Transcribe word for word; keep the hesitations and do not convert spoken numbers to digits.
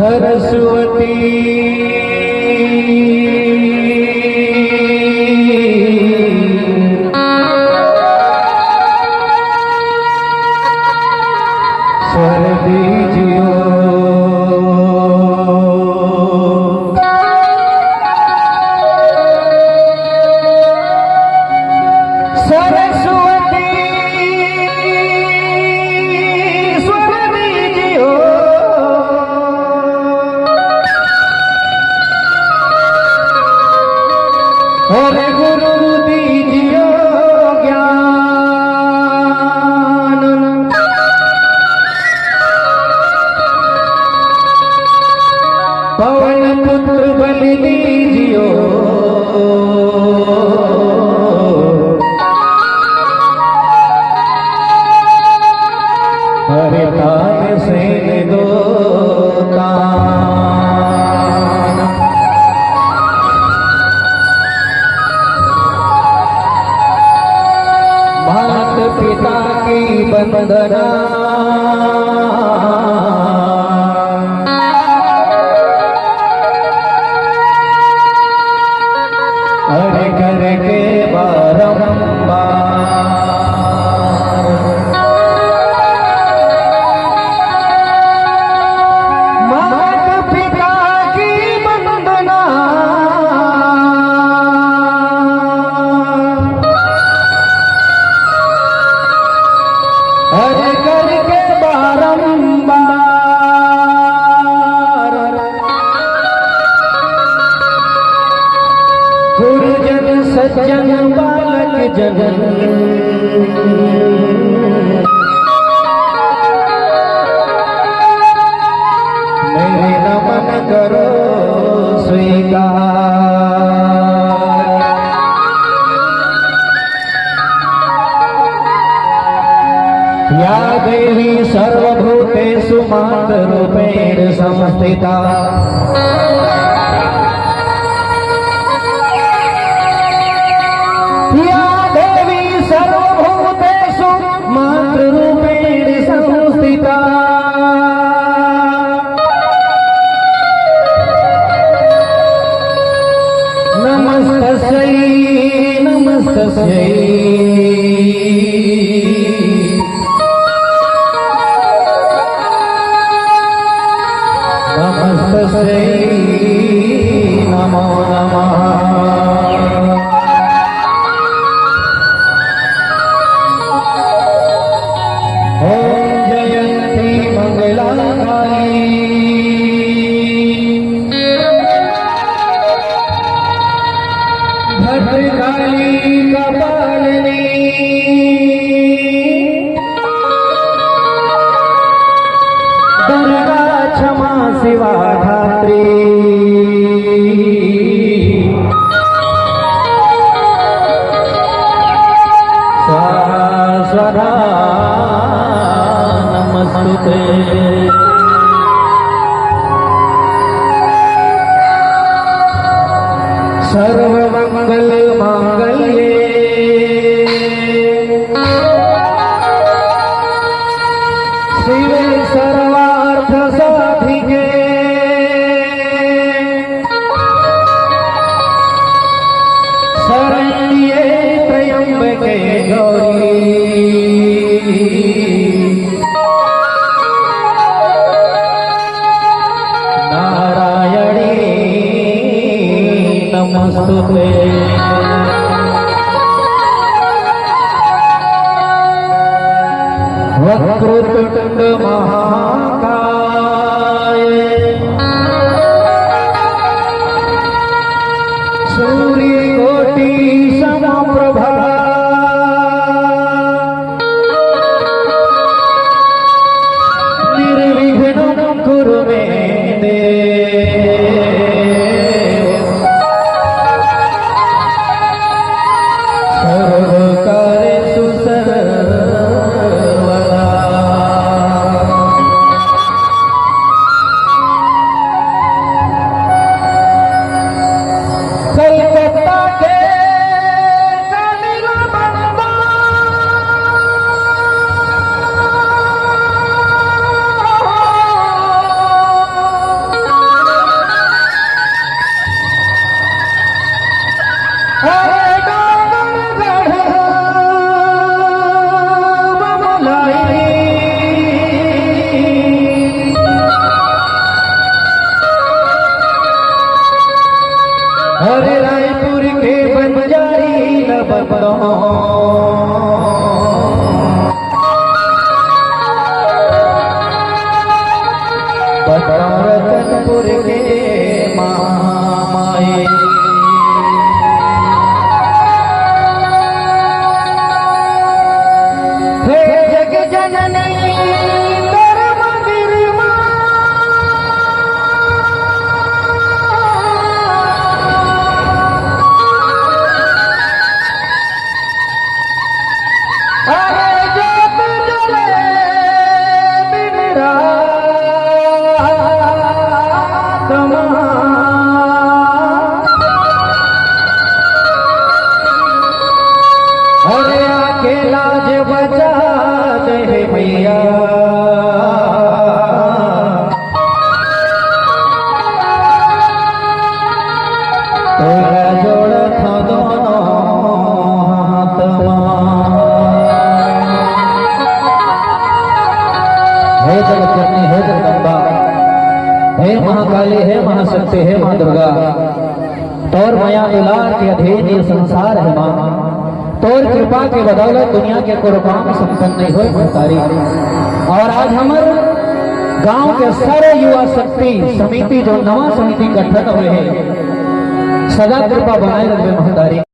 सरस्वती स्वर दीजियो। सरस्वती स्वर दीजियो। अरे गुरु दीजियो ज्ञान। पवन पुत्र बल दीजियो। अरे तानसेन दो तान। मात पिता की वंदना। अरे करके बारंबार। मात पिता की वंदना। अरे करके बारंबार। गुरुजन सज्जन बालक जन, मेरे नमन करो स्वीकार। या देवी सर्वभूतेषु मातृरूपेण संस्थिता। या देवी सर्वभूतेषु मातृरूपेण संस्थिता। नमस्तस्यै, नमस्तस्यै। नमस्तस्यै नमो नमः। ॐ जयन्ती मंगला काली। भद्रकाली कपालिनी। दुर्गा क्षमा शिवा धात्री। स्वाहा स्वाहा नमस्तुते। सर्वमंगल मांगल्ये शिवे सर्वार्थ साधिके शरण्ये त्र्यंबके गौरी नारायणी नमस्तुते। वक्रतुंड महाकाय सूर्यकोटि समप्रभा। निर्विघ्नं कुरु मे देव सर्वकार्येषु सर्वदा। रतनपुर के महामाई। हे जग जननी तोर मंदिर मा। अरे जोत जले दिन रात मा। अरे आके लाज बचा दे हे भैया। तोला जोड़त हौं दोनों हाथ मा। हे जगत जननी, हे जगदम्बा, हे महाकाली, हे महाशक्ति, हे माँ दुर्गा, तोर मया दुलार के अधीन ये संसार हे माँ। तोर कृपा के बदौलत दुनिया के कोनो काम संपन्न नहीं होय महतारी। और आज हमर गांव के सारे युवा शक्ति समिति, जो नवा समिति गठन हुए हे, सदा कृपा बनाए रखबे महतारी।